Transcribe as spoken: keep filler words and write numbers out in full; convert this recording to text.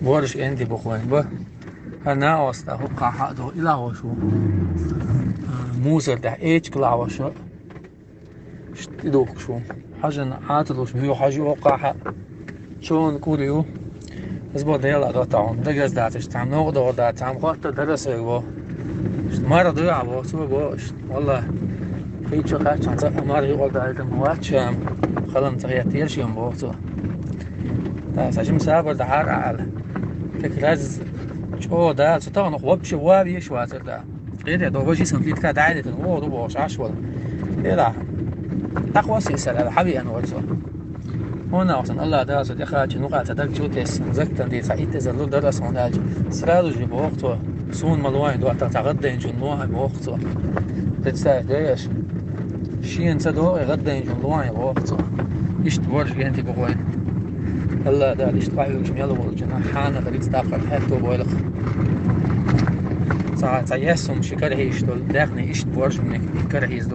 Борш энди бохойн ба. ХӀана оста хӀу кхахьа до илахош ву. Мусор тӀехь эчкалахош. Шт идухкаш ву. Хьажан Ӏаталуш бу хьажи окхахьа. Чон кур ю. Из бо дела до таун. Дагаз даташ там, ногу догу да там, хотта дарасай во. Шт мар дуя во, цо бо. Шт, валла. Хичо качан ца мар ю да итам вачам. Халам ца я тешим бо цо. Та сажим сабар да хар ал. Как раз чо да, цо та ну вообще ва виш ва церда. Къеде доважи сан плитка дайде тан, о, рубо шаш вал. Эла. Тахваси сар ал хави ан вацо. Она осан Аллах да со дяха чи нука та даг чу тес, зактан ди ца итте за лур дара сон дал. Сразу же бохто. Сун малуай до та та гадден чун луай бохто. Представь, да яш. Шиен ца до гадден чун луай бохто. Ишт борш генти богой. Аллах да ишт пайуш мел волчна хана да риц тахар хатто бойлах. Ца ца ясум шикар хиштол, дахни ишт борш мик кар хиздо.